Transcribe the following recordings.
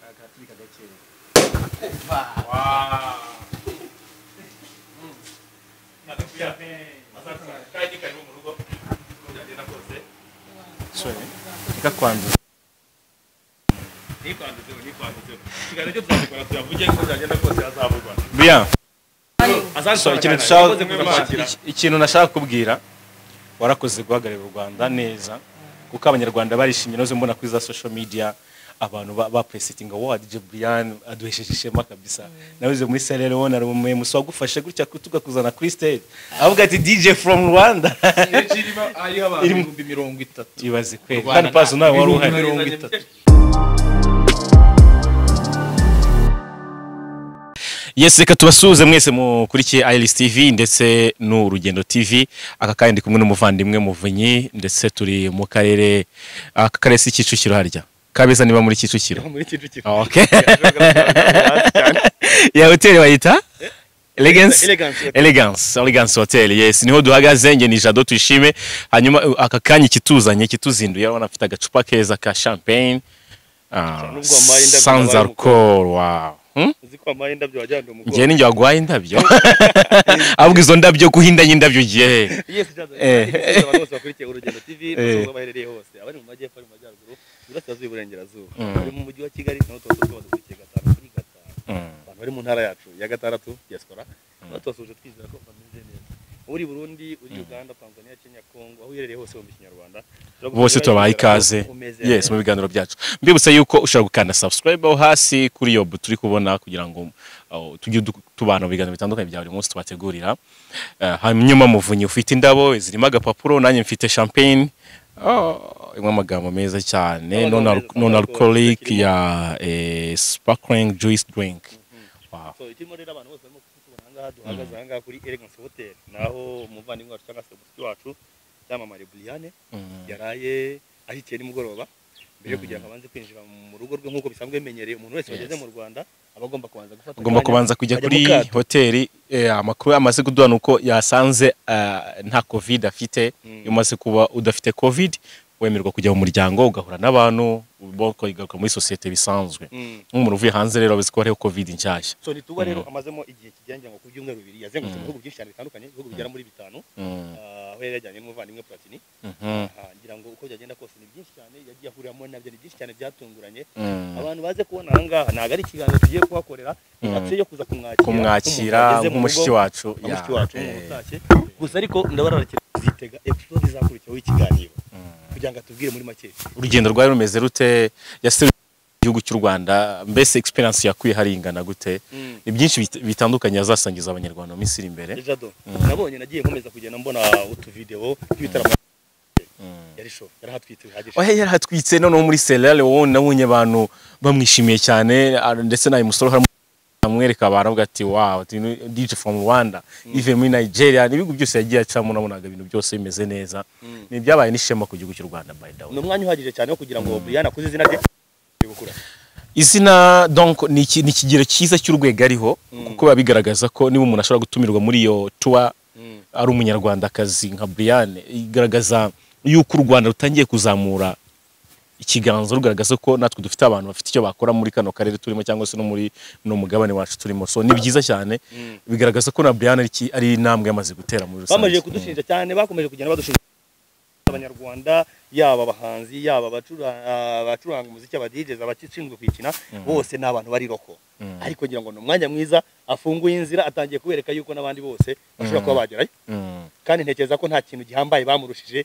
Akaturika gakeya. Kandi karibu mu rugo uko byagenda kose. Sorry. Reka kwanduza. Ntikwanduzeho, ntikwanduzeho. Ikiganiro cyo tuzabikora tuyavuge uko byagenda kose azavugwa. Bien. Asante So, sana ikintu Kana. dushaka Urakoze kuza kwakira. ikintu nashaka kubwira, warakoze guhagararira u Rwanda neza, kuko Abanyarwanda barishimye. Noze mbona kuri za social media abantu ba presitinga wa DJ Brian aduhesheje ishema kabisa. Nawe muri Sierra Leone ari umusi wagufashe gutya tugakuzana kuri stage, avuga ati DJ from Rwanda. Stage irimo ariho abantu Irimo- 30,000. Ibaze kweli. Rwanda Kandi pazo nawe wari uhari. 30,000. Yes, reka tubasuhuze mwese mukurikiye Iris TV ndetse n'Urugendo TV. Aka kandi ndi kumwe n'umuvandimwe Muvunyi, ndetse turi mu karere, aka karere si Kicukiro, harya Kabeza niba muri Kicukiro. Muri Kicukiro. Okay. Ya hoteli bayita Elegance. Elegance Hotel. Elegance, Elegance Hotel. Yes, niho duhagaze, nge ni Jado Tuyishime. Hanyuma aka kanya ikituzanye kituzinduye, urabona afite agacupa keza ka champagne. Nubwo wampaye indabyo sans nabaye alcool. Wow. Uzi ko wampaye indabyo wajyana umukobwa. Njye ninjye waguhaye indabyo. Ahubwo izo ndabyo kuhindanya indabyo ugiye he? Yes, Jado. Abantu bose bakurikiye Urugendo TV, bose baherereye hose. Abari mu majyepfo, abari mu majyaruguru, iburasirazuba, iburengerazuba. Abari mu mujyi wa Kigali, nabo tuba tubadukurikiye 5 kuri 5. Abantu bari mu ntara yacu ya gatandatu, diaspora, nabo tubasuhuje twizera ko bameze neza. Uri Burundi, uri Uganda, Tanzania, Kenya, Congo, aho uherereye hose wumva Ikinyarwanda. Bose tubahaye ikaze. Umeze Yes, neza. mu biganiro byacu. Mbibutsa yuko ushobora gukanda subscribe aho hasi kuri iyo buto turi kubona, kugira ngo tujye tubana mu biganiro bitandukanye bya buri munsi tubategurira. Hanyuma Muvunyi ufite indabo zirimo agapapuro, nanjye mfite champagne. Oh, irimo amagambo meza cyane, Amagambo meza, non alcoholic alcohol, ya sparkling juice drink. Wow. So ikirimo rero, abantu bose barimo kutubona ahangaha duhagaze ahangaha kuri Elegance Hotel, naho umuvandimwe wacu cyangwa se umushyitsi wacu cyamamare Brian yaraye ahikiye nimugoroba mbere yo kugira ngo abanze kwinjira mu rugo rwe nk'uko bisanzwe bimenyereye. Umuntu wese wageze mu Rwanda aba agomba kubanza gufata Ugomba akanya, kubanza kujya akajya kuri mu kato. hoteli. Amakuru amaze kuduha nuko yasanze nta covid afite. Iyo umaze kuba udafite covid, wemererwa kujya mu muryango, ugahura n'abantu, ugaruka muri sosiyete bisanzwe. Nk'umuntu uvuye hanze rero abazi ko hariho covid nshyashya. So nituba rero amazemo igihe kijyanye ngo ku byumweru 2, yazengurutse mu bihugu byinshi cyane bitandukanye, ibihugu bigera muri 5, aho yari yajyanye n'umuvandimwe Platini. Aha, ngira ngo uko byagenda kose ni byinshi cyane yagiye ahuriramo nabyo, ni byinshi cyane byatunguranye. Abantu baze kubona aha ngaha, ntabwo ari ikiganiro tugiye kuhakorera, ni action yo kuza kumwakira Kumwakira nk'umuntu wageze mu nk'umushiki rugo, wacu. nka mushiki wacu, nk'umuntu utashye gusa. Ariko ndabararikira kuzitega episode izakurikiraho ikiganiro kugira ngo atubwire muri make Urugendo rwari rumeze rute, yaserukiye igihugu cy'u Rwanda, mbese experience yakuye hari ingana gute? Ni byinshi bitandukanye azasangiza Abanyarwanda mu minsi iri imbere. Jado, nabonye nagiye nkomeza kugenda mbona utuvideo tw'ibitaramo, yari show, yarahatwitse bihagije. Oya, yarahatwitse. Noneho muri Sierra Leone nabonye abantu bamwishimiye cyane, ndetse nayo musoro harimo amwereka abantu avuga ati wow, ati, "Ni DJ from Rwanda." Even muri Nigeria n'ibihugu byose yagiye acamo, nabonaga ibintu byose bimeze neza. Ni byabaye n'ishema ku gihugu cy'u Rwanda, by the way. Ni umwanya uhagije cyane wo kugira ngo Brian akuze izina rye gukura. Izina donc ni ikigero cyiza cy'urwego ariho, kuko biba bigaragaza ko niba umuntu ashobora gutumirwa muri iyo tour ari Umunyarwandakazi nka Brian, igaragaza yuko u Rwanda rutangiye kuzamura ikiganza, rugaragaza ko natwe dufite abantu bafite icyo bakora muri kano karere turimo cyangwa se no muri no mugabane wacu turimo. So ni byiza cyane, bigaragaza ko na Brian ari intambwe yamaze gutera muri rusange. Bamaze kudushinja cyane, bakomeje kugenda badushinja Abanyarwanda, yaba abahanzi, yaba abacuranga umuziki, aba DJs, abashinzwe kuyikina, bose ni abantu bari local. Ariko ngira ngo ni umwanya mwiza, afunguye inzira, atangiye kubereka yuko n'abandi bose bashobora kuba bagerayo. Kandi ntekereza ko nta kintu gihambaye bamurushije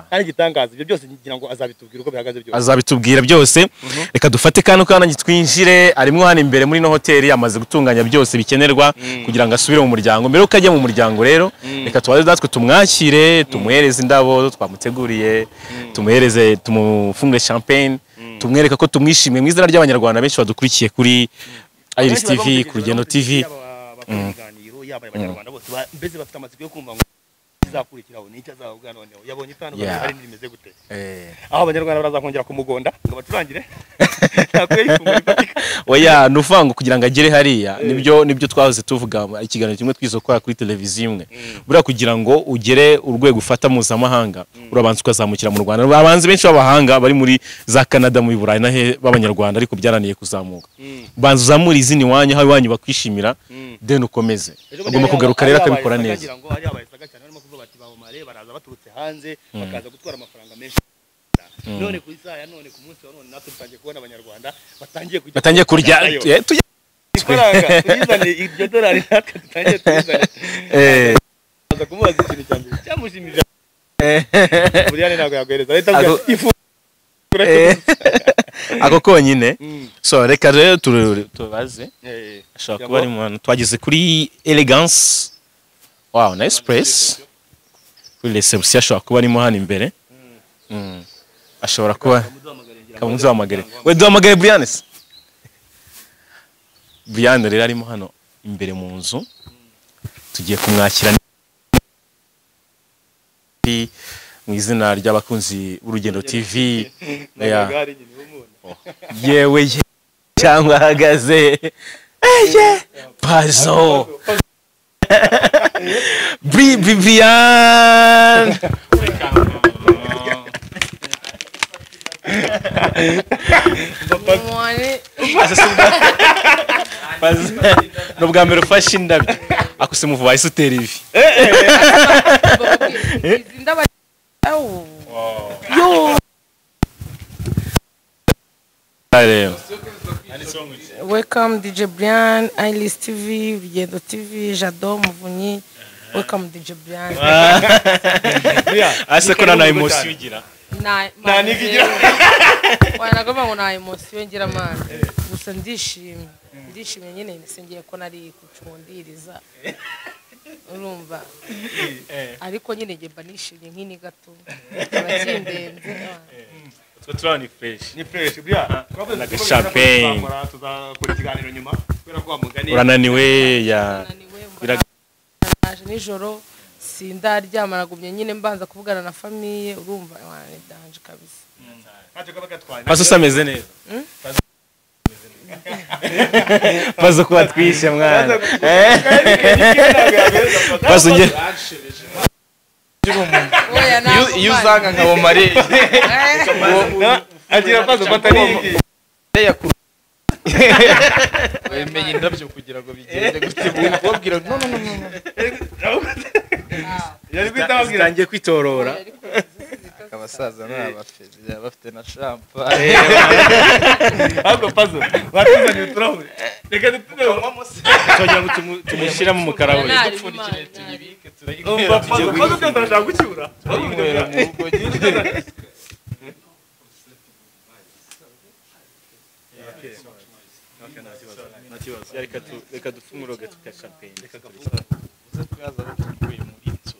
kandi gitangaza. Ibyo byose ngira ngo azabitubwira uko bihagaze byose. Azabitubwira byose. Reka dufate kano kana twinjire. Arimo hano imbere muri no hoteli, amaze gutunganya byose bikenerwa kugira ngo asubire mu muryango. Mbere yuko ajya mu muryango rero, reka tubaze natwe tumwakire, tumuhereze indabo twamuteguriye, tumuhereze, tumufungure champagne, tumwereka ko tumwishimiye mu izina ry'Abanyarwanda benshi badukurikiye kuri Iris TV, ku Rugendo TV. Yaba abakora ibiganiro, yaba Abanyarwanda bose, mbese bafite amatsiko yo kumva ngo Ikizakurikiraho ni icyo azavuga noneho yabonye itandukaniro hari rimeze gute, aho abanyarwanda barazakongera kumugonda ngo bacurangire. Oya, nuvango kugira ngo agere hariya nibyo twahoze tuvuga ikiganiro kimwe twizokora kuri televiziyo imwe. Buriya kugira ngo ugere urwego ufata mpuzamahanga urabanza ukazamukira mu Rwanda. Abahanzi benshi b'abahanga bari muri za Canada, mu Burayi nahe b'abanyarwanda, ariko byarananiye kuzamuka. Banza uzamura izina iwanyu, aho iwanyu bakwishimira, then ukomeze. Ugomba kugaruka rero akabikora neza. Kugira ngo hari abaye saga cyane barimo kuvuga bati bahomare baraza baturutse hanze bakaza gutwara amafaranga menshi. None ku isaha ya none, ku munsi wa none, natwe dutangiye kubona abanyarwanda batangiye kurya ifaranga, turizane iryo dolari, natwe dutangiye turizane. Aza kumubaza ikintu cya mbere cyamushimije, Brian ntabwo yaguhereza leta ifu ako konyine. So reka rero tubaze, ashobora kuba ari mu twageze kuri Elegance. Wow, nice place. Kuri reception ashobora kuba arimo hano imbere. Ashobora kuba kamuduhamagare. We duhamagare Brian se. Brian rero arimo hano imbere mu nzu, tugiye kumwakira mu izina ry'abakunzi b'Urugendo TV. Yewe cyangwa ahagaze Pazo Brian. Nubwa mbere ufashe indabyo akuse muvu bahise utera ivi. Welcome DJ Brian, Iris TV, Rugendo TV, Jado Muvunyi. Welcome DJ Brian. Ase ko na emotion ugira. Na nikigira. Oya nagomba ngo na emotion ngira man. Gusa ndishimye. Ndishimye nyine nisengeye ko nari kucundiriza. Urumva. Ariko nyine nge mba nishimye nk'ini gato. Abakindenze. Twe turani fresh. Ni fresh buriya. Na champagne. Tuzakora ikiganiro nyuma kubera ko wamugani. Urananiwe ya. Naje nijoro sindaryama, nagumye nyine mbanza kuvugana na famille, urumva ni danger kabisa. Ntacyo kaba gatwaye. Pazo sameze neza. Pazo kuba twishe mwana. Pazo nge iyo uzanga nka Omare agira pazo batariki wemeye indabyo kugira ngo bigende gute ubabwira no no no no yari kwita ababwira ngiye kwitorora. Abasaza n'abafezi bafite na champagne. Ahubwo Pazo batuzaniye uturahure, reka dutuneho tugira ngo tumushyira mu mukarahure dupfundikire tuyibike turayinywera. Pazo byose arashaka gucyura turayinywera mu rugo. Reka dufungure gatuka champagne. Reka gafunga uze twaza tuvuye muri inzu.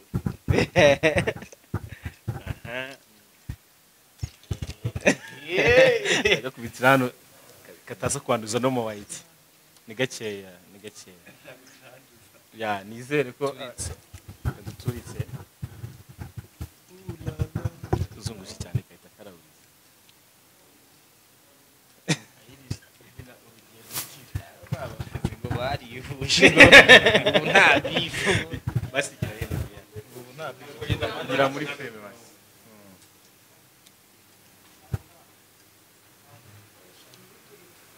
Gakubitira hano kataza kwanduza no mu white. Ni gakeya, ni gakeya. Ya nizere ko kaduturitse. Tuzungushe cyane kahita karaburiza. Ngo barivuje ubu nta bifu basigira heno. Ubu nta bifu ngira muri frame basi.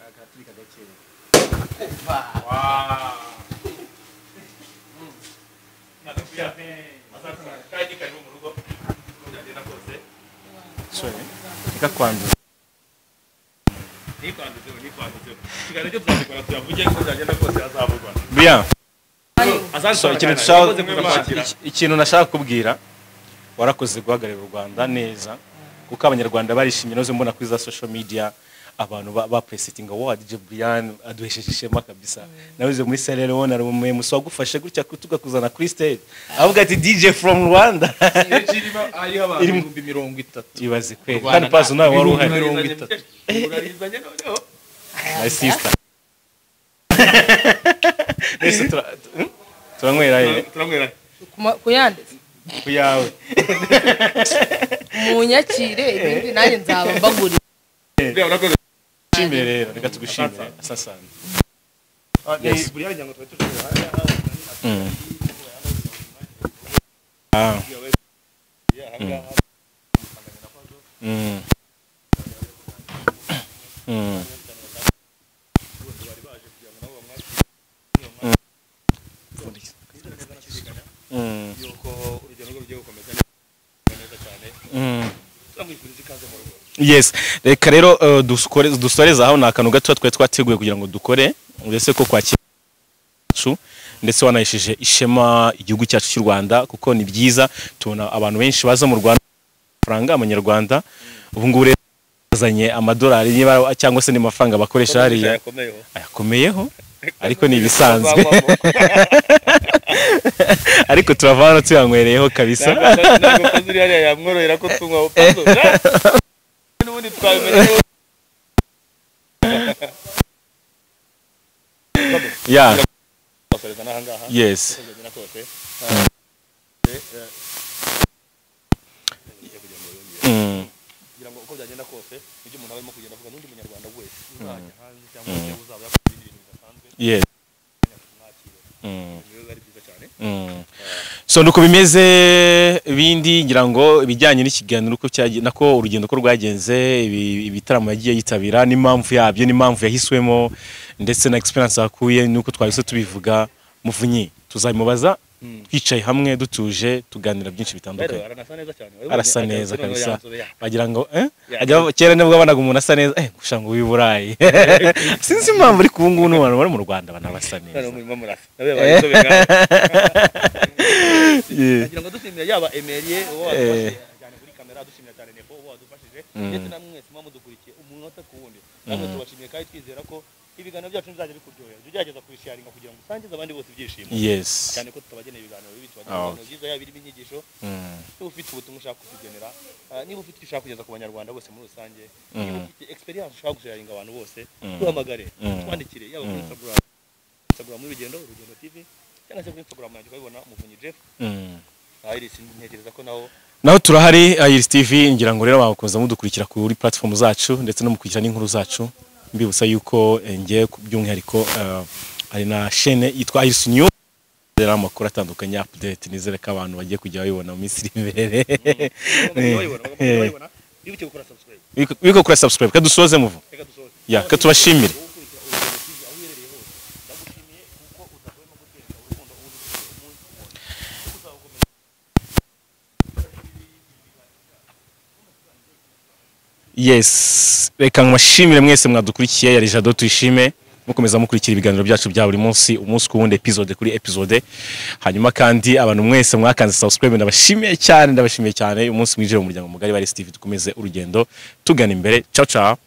Akaturika gakeya. Wow. Sorry. Reka kwanduza. Bien. So ikintu nashaka kubwira, warakoze guhagararira u Rwanda neza, kuko abanyarwanda barishimye noze mbona kuri za social media abantu ba presitinga wa DJ Brian aduhesheje ishema kabisa. Nawe muri Sierra Leone ari umusi wagufashe gutya tugakuzana kuri stage avuga ati DJ from Rwanda. Ariho abantu 30,000 ibaze kweli. Kandi Pazo nawe wari uhari 30. Urarizanye noneho my sister. Nese turanywera turanywera kuyanditse. Kuyawe. Munyakire ibindi nanjye nzaba mbagurira. Urakoze. Shimire rero, reka tugushimire. Asasana. Yes. Buriya nyango twari tushobora. Yes, reka rero dusoreza aho ni akantu gato twari twateguye kugira ngo dukore ndetse ko kwakira ndetse wanahishije ishema igihugu cyacu cy'u Rwanda, kuko ni byiza tubona abantu benshi baza mu Rwanda amafaranga amanyarwanda ubu ngubu rero bazanye amadolari niba cyangwa se ni amafaranga bakoresha hariya ayakomeyeho, ariko ni ibisanzwe ariko turavana tuyanywereyeho kabisa. Ntabwo pazuri hariya yamworohera ko tunywa pazo n'ubundi twabimenye. Yeah. Yes. Kugira ngo uko byagenda kose ibyo umuntu arimo kugenda avuga n'undi munyarwanda wese uzajya hanze cyangwa se uzaba yakora ibintu bidasanzwe. Yes. So nuko bimeze bindi ngira ngo ibijyanye n'ikiganiro uko cyagiye nako urugendo ko rwagenze ibitaramo yagiye yitabira n'impamvu yabyo n'impamvu yahiswemo ndetse na experience akuye nuko twahise tubivuga. Muvunyi tuzabimubaza twicaye hamwe dutuje tuganira byinshi bitandukanye. Arasa neza kabisa, bagira ngo ajya kera nibwo abanaga umuntu asa neza gusha ngo wiburayi sinzi impamvu ariko ubu ngubu n'abantu bari mu Rwanda banabasa neza. Nagira ngo dushimira yaba Emerie uwo wadufashije cyane kuri kamera, dushimira cyane Nepo uwo wadufashije ndetse namwe mwese mudukurikiye umunota ku wundi. Namwe tubashimiye kandi twizera ko ibiganiro byacu bizajya bikuryohera. Jya ugerageza kubisharinga kugira ngo usangize abandi bose ibyishimo. Yes. Cyane ko tutabageneye ibiganiro bibi, tubageneye ibiganiro byiza yaba birimo inyigisho. Niba ufite ubutumwa ushaka kutugenera, niba ufite icyo ushaka kugeza ku banyarwanda bose muri rusange, niba ufite experience ushaka gusharinga abantu bose, duhamagare, twandikire yaba kuri Instagram Urugendo TV cyangwa se kuri Instagram yanjye ukabibona Muvunyi Jeff. Iris ntekereza ko naho turahari Iris TV, ngira ngo rero bakomeza mudukurikira kuri platform zacu ndetse no mukurikira n'inkuru zacu. Mbibutsa yuko ngiye by'umwihariko ari na chaîne yitwa Iris News, rero amakuru atandukanye update, nizere ko abantu bagiye kujya babibona mu minsi iri imbere. Bibuke gukora subscribe. Kadusoze muvu. Ya, katubashimire. Yes, reka nkubashimire mwese mwadukurikiye. Yari Jado Tuyishime, mukomeza mukurikira ibiganiro byacu bya buri munsi, umunsi ku wundi, episode kuri episode. Hanyuma kandi abantu mwese mwakanze subscribe ndabashimiye cyane, ndabashimiye cyane. Umunsi mwinjire mu muryango mugari wa Iris TV, dukomeze urugendo tugana imbere. Ciao ciao.